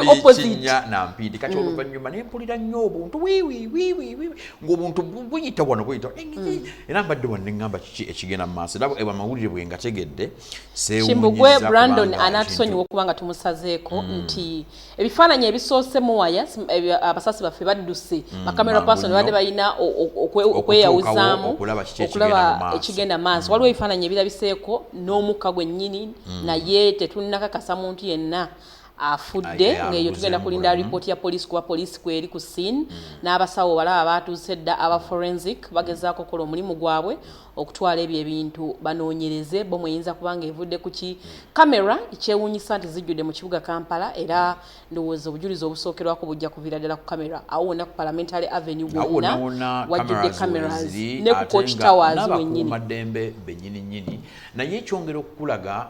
Tuli opposite. Kinnya na mpindi. Kati oluvannyuma ne mpulira nnyo obuntu wiwiwiwiwi, ng'obuntu buyita wano, buyita, era mbadde wano ne ŋŋamba, kiki ekigenda mu maaso? Era amawulire bwe ngategedde Kimbugwe seewuunyizza Brandon kubanga anatusonyiwa okuba nga tumusazeeko nti ebifaananyi ebisoose muwaya abasasi baffe badduse, ba camera mangu person nnyo. Badde balina okweyawuzaamu okulaba kiki ekigenda okulaba mu maaso. Ekigenda mu maaso. Waliwo ebifaananyi ebirabiseeko n'omukka gwennyini, naye tetunnakakasa muntu yenna afudde. Aye, Ng'eyo tugenda aguzeemu kulinda bulamu. Ripooti ya poliisi, kuba poliisi kweri ku scene n'abasawo balaba batuuse dda, aba forensic bagezaako okukola omulimu gwabwe okutwala ebyo ebintu banoonyereze bomu eyinza kuba nga evudde ku ki. Kamera ekyewuunyisa nti zijjudde mu kibuga Kampala, era ndowooza obujulizi obusookerwako bujja kuviira ddala ku kamera awo wonna ku Parliamentary Avenue. Awo Wonna wonna wajjudde cameras cameras weziri, ne ku ate Coach nga Towers wennyini. N'abakuumaddembe bennyini nnyini. Naye ekyongera okukulaga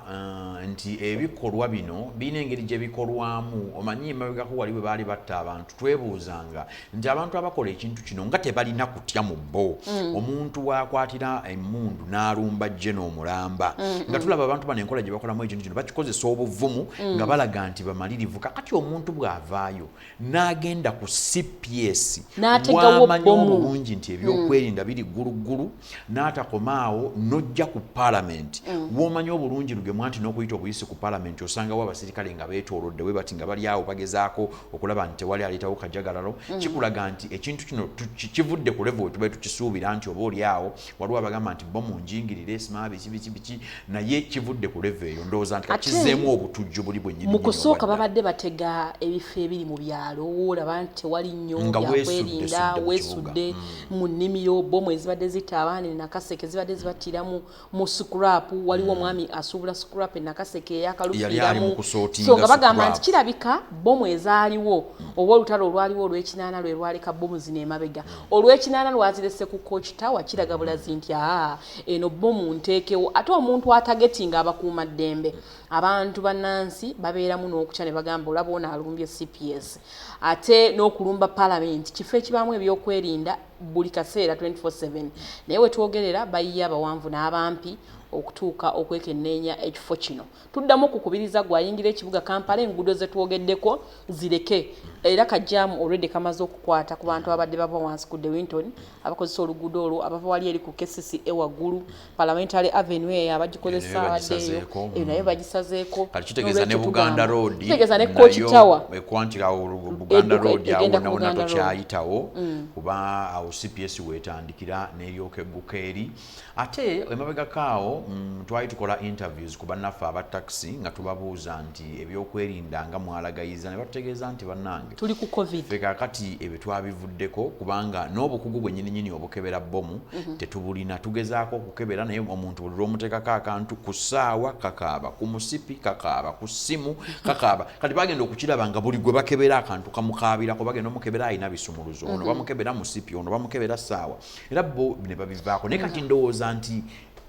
nti ebikolwa bino birina engeri gye bikolwamu. Omanyi emabegako wali bwe baali batta abantu, twebuuzanga nti abantu abakola ekintu kino nga tebalina kutya mu bo. Omuntu wakwatira emmundu n'alumba jje n'omulamba, nga tulaba abantu bano enkola gye bakolamu ekintu kino bakikozesa obuvumu, nga balaga nti bamalirivu. Kakati omuntu bw'avaayo n'agenda ku CPS N'ategawo wamanyi bbomu. Obulungi nti ebyokwerinda biri gguluggulu, n'atakomaawo n'ojja ku paalamenti, w'omanyi obulungi lugemwa nti n'okuyita obuyisi ku paalamenti osangawo abasirikale nga beetoolodde we bati, nga bali awo bagezaako okulaba nti tewali aleetawo kajagalalo. Kikulaga nti ekintu kino kivudde ku level we tubaye tukisuubira nti oba oli awo waliwo abagamba nti bomu njingirire esima biki biki biki, naye kivudde ku level eyo. Ndowooza nti Ate, kakizzeemu obutujju buli bwennyini mu nnyini kusooka obwadda. Babadde batega ebifo ebiri mu byalo, woolaba nti tewali nnyo Nga byakwerinda, weesudde mu weesudde mu nnimiro. Bomu ezibadde zitta abaana e Nakaseke zibadde zibattira mu scrap. Waliwo omwami asuubula scrap e Nakaseke Yali ali mu eyakalufiiramu. kusootinga So nga bagamba scrap. nti kirabika bomu ezaaliwo oba olutalo olwaliwo olw'ekinaana lwe lwaleka bomu zino emabega. Olw'ekinaana lwazirese ku Coach Tower, kiraga bulazi nti aa eno bomu nteekewo. Ate omuntu atagetinga abakuumaddembe, abantu bannansi babeeramu n'okutya ne bagamba, olaba ono alumbye CPS, ate n'okulumba palamenti, kifo ekibaamu ebyokwerinda buli kaseera 24/7. Naye wetwogerera bayiye abawanvu n'abampi okutuuka okwekenneenya ekifo kino. Tuddamu okukubiriza gwayingira ekibuga Kampala, enguudo zetwogeddeko zireke, era kajjaamu already kamaze okukwata ku bantu abadde bava wansi ku De Winton, abakozesa oluguudo olwo, abava wali eri ku KCCA waggulu, Parliamentary Avenue eyo abagikozesa Eyo nayo abaddeeyo. bagisazeeko. Eyo nayo bagisazeeko. Kati kitegeeza ne N'olwekyo Buganda tugamba- Road kitegeeza ne Coach nayo Tower ekwanti awo Buganda Edduka- Road awo egenda ku wonna wonna Buganda Road. tokyayitawo, kuba awo CPS weetandikira n'eryoka egguka eri. Ate emabegako awo twali tukola interviews ku bannaffe aba taxi nga tubabuuza nti ebyokwerinda nga mwalagayiza, ne batutegeeza nti bannange, tuli ku COVID. Ffe kaakati ebyo twabivuddeko, kubanga n'obukugu bwennyininyini obukebera bomu tetubulina. Tugezaako okukebera, naye omuntu buli lw'omuteekako akantu ku ssaawa kakaaba, ku musipi kakaaba, ku ssimu kakaaba. Kati bagenda okukiraba nga buli gwe bakebera akantu kamukaabirako, bagenda omukebera alina bisumuluzo, ono bamukebera musipi, ono bamukebera ssaawa, era bo ne babivaako. Naye kati ndowooza nti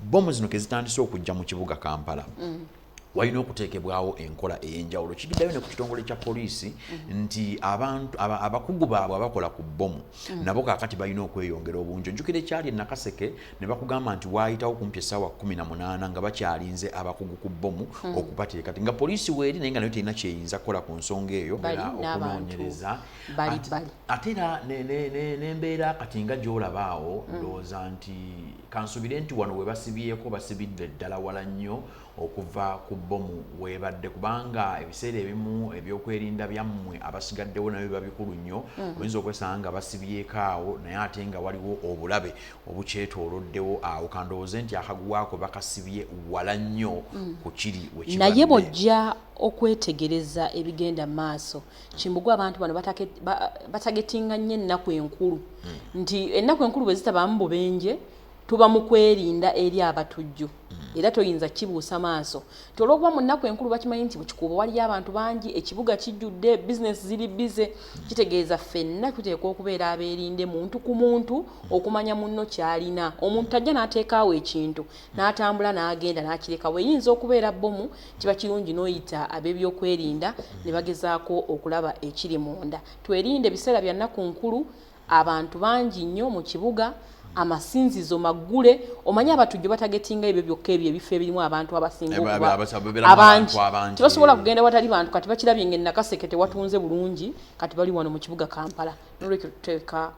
bomu zino kezitandise okujja mu kibuga Kampala, walina okuteekebwawo enkola ey'enjawulo. Kigiddayo ne ku kitongole kya poliisi nti abantu abakugu baabwe abakola ku bbomu nabo kaakati balina okweyongera obungi. Ojjukira ekyali e Nakaseke, ne bakugamba nti waayitawo kumpi essaawa 18 nga bakyalinze abakugu ku bbomu okubateeka, nga poliisi weeri naye nga nayo terina kyeyinza kukola ku nsonga eyo. Bali Era n'abantu okunoonyereza bali bali. Ate era n'embeera kati nga gy'olaba awo, ndowooza nti kansubire nti wano we basibyeko basibidde ddala wala nnyo okuva ku bbomu weebadde, kubanga ebiseera ebimu ebyokwerinda byammwe abasigaddewo nabyo biba bikulu nnyo. Oyinza okwesanga nga basibyeko awo, naye ate nga waliwo obulabe obukyetooloddewo awo. Kandowooze nti akaguwaako bakasibye wala nnyo ku kiri we Naye kibadde. Bw'ojja okwetegereza ebigenda mu maaso, Kimbugwe, abantu bano batagetinga nnyo ennaku enkulu, nti ennaku enkulu bwe zitabaamu bubenje, tuba mu kwerinda eri abatujju. Era toyinza kibuusa maaso nti olwokuba mu nnaku enkulu bakimanyi nti mu Kikuubo waliyo abantu bangi, ekibuga kijjudde, bizinesi ziri busy, kitegeeza ffenna tuteekwa okubeera abeerinde muntu ku muntu, okumanya munno kyalina. Omuntu tajja n'ateekaawo ekintu n'atambula n'agenda n'akireka. Bweyinza okubeera bbomu, kiba kirungi n'oyita ab'ebyokwerinda ne bagezaako okulaba ekiri munda. Twerinde ebiseera bya nnaku nkulu, abantu bangi nnyo mu kibuga. Amasinzizo maggule. Omanyi abatujju batagetinga ebyo byokka, ebyo ebifo ebirimu abantu abasinga okuba bebeeramu abangi. Abantu abangi. Tebasobola kugenda watali bantu. Kati bakirabye nga enakaseke tewatunze bulungi, kati bali wano mu kibuga Kampala. Nolwekyo tuteeka